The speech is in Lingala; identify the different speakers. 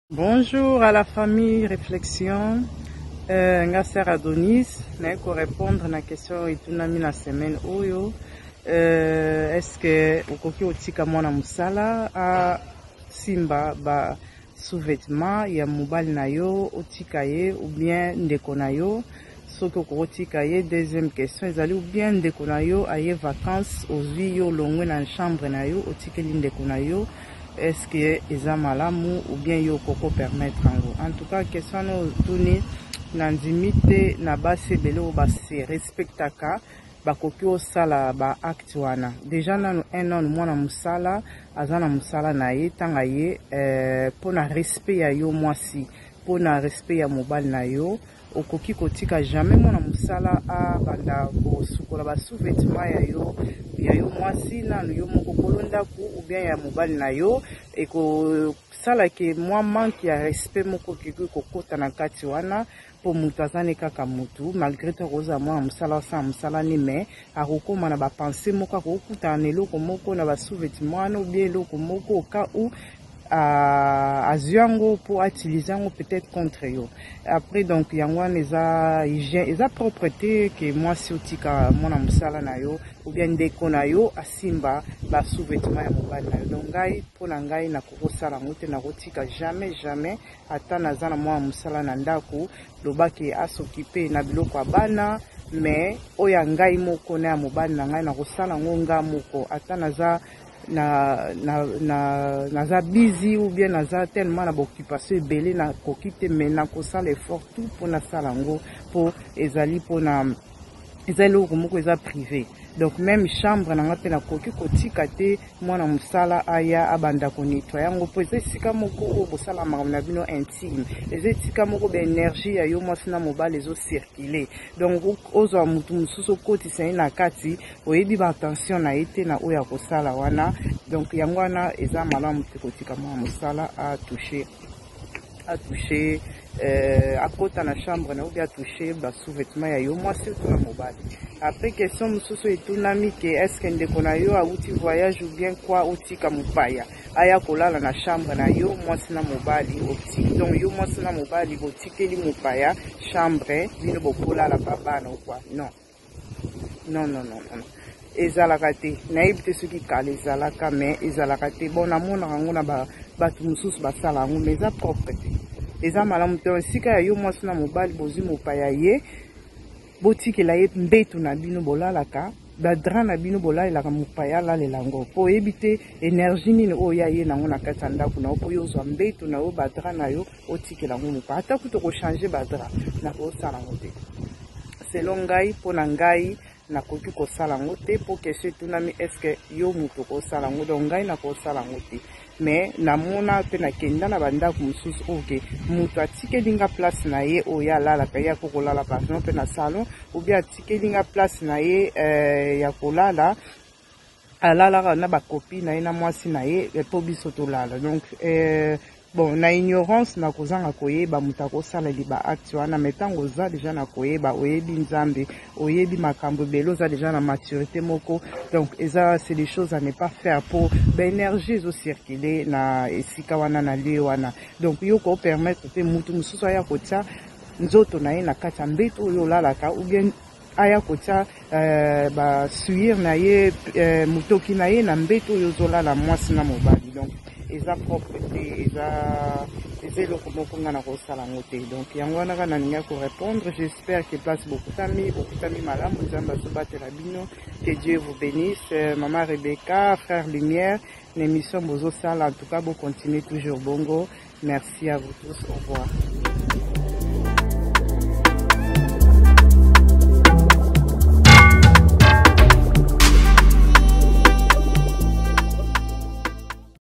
Speaker 1: Bonjour à la famille Réflexion. Euh, nga sœur Adonis, naye ko répondre na question etunami na semaine oyo. Euh, est-ce que okoki otika mwana mosala asimba ba sous-vêtements ya mobali na yo otika ye ou bien ndeko na yo soki okoki otika ye? Deuxième question ezali, ou bien ndeko na yo aye vacances, ozwi yo olongwe na chambre na yo, otikeli ndeko na yo, est-ce que eza malamu ou bien yo okoko permettre yango? En tout cas, question wana otuni, nandimi te na basi ebele oyo base respectaka bakoki osala ba acte wana. Déjà nanu un nanu mwana mosala aza na mosala na ye, ntanga ye mpona respect ya yo mwasi, mpona respect ya mobali na yo, okoki kotika jamais mwana mosala abanda kosukola ba sous-vêtement ya yo mwasi nanu yo moko kolo ndako ou bien ya mobali na yo. Ekosalaki mwa manque ya respect moko ekoki kokota na kati wana, mpo moto aza ne kaka motu. Malgré to akozala mwana mosala, osala mosala ne, mais akokóma na ba pensées moko, akokutana na eloko moko na ba sous-vêtement wana ou bien eloko moko au cas où azwi yango mpo autiliser yango peut-être contre yo après. Donc yango wana eza hygiène, eza propre te ke mwasi otika mwana mosala na yo ou bien ndeko na yo asimba ba sous-vêtement ya mobali na yo. Donc ngai, mpo na ngai, nakokosala yango te, nakotika jamais, jamais. Ata naza na mwana mosala na ndako, lobaki asokipe na biloko ya bana, mais oyo ya ngai moko na ya mobali na ngai, nakosala yango nga moko. Ata naza na, naza busy ou bien naza tellement na ba occupation ebele, nakoki te, mais nakosala effort tout mpo nasala yango, mpo ezali mpona eza eloko moko eza privé. Donc même chambre na nga mpe nakoki kotika te mwana mosala aya abanda konettoyer yango, mpo eza esika moko oyo bosala makambo na bino intime, eza esika moko ba énergie ya yo mwasi na mobali ezocirculer. Donc ozwa motu mosusu okotisa ye na kati, oyebi ba intention na ye te na oyo akosala wana. Donc yango wana eza malamu te kotika mwana mosala atouche, akota na chambre na obi atouche ba sous-vêtement ya yo mwasi to ya mobali. Après, question mosusu etunami ke est ce que ndeko na yo awuti voyage ou bien quoi, otika mopaya aya kolala na chambre na yo mwasi na mobali? Donc yo mwasi na mobali botikeli mopaya chambre, bino bokolala pa bana ou quoi? Non, non, non, non, non, ezalaka te. Nayebi te soki kala ezalaka, mais ezalaka te. Bon, namonaka yango na bato mosusu basala yango, mais eza propre te, eza malamu te. Esika ya yo mwasi na mobali, bozwi mopaya ye, botikela ye mbeto na bino bolalaka, ba drap na bino bolalelaka, mopaya alalela yango, mpo oyebi te énergie nini oyo ya ye nango na kati ya ndako na yo. Mpo yo ozwa mbeto na yo, ba drap na yo, otikela yango mopaya, ata kuta kochange ba drap, nakosala yango te. Selon ngai, mpo na ngai, nakoki kosala yango te, mpo question etunami: est-ce yo moto okosala yango? Donc ngai nakosala yango te, mais namona mpe nakenda na bandako mosusu oyo ke moto atikeli nga place na ye oyo alalaka, ye ako kolala par exemple na salon, ou bien atikeli nga place na ye ya kolala, alalaka na ba copine na ye na mwasi na ye mpo biso tolala. Donc bon, na ignorance, na kozanga koyeba, moto akosala ba acte wana. Mais ntango oza déjà na koyeba, oyebi Nzambe, oyebi makambo ebele, oza déjà na maturité moko. Donc eza, c'est des choses à ne pas faire, po ba énergie ezocircule na esika wana, na lieu wana. Donc yo kopermettre te motu mosusu aya kotia nzoto na ye na kati ya mbeto oyo olalaka, ou bien aya kotia ba souillure na ye, motoki na ye na mbeto oyo ozolala mwasi na mobali. Donc eza propre te, eza eloko moko nga na kosala yango te. Donc yango wana kaka nalingi korépondre. J'espère que place bokutami, bokutami malamu, Nzambe azobatela bino. Que Dieu vous bénisse, mama Rebecca, frère Lumière, na émission bozosala. En tout cas, bocontinue toujours bongo. Merci à vous tous, au revoir.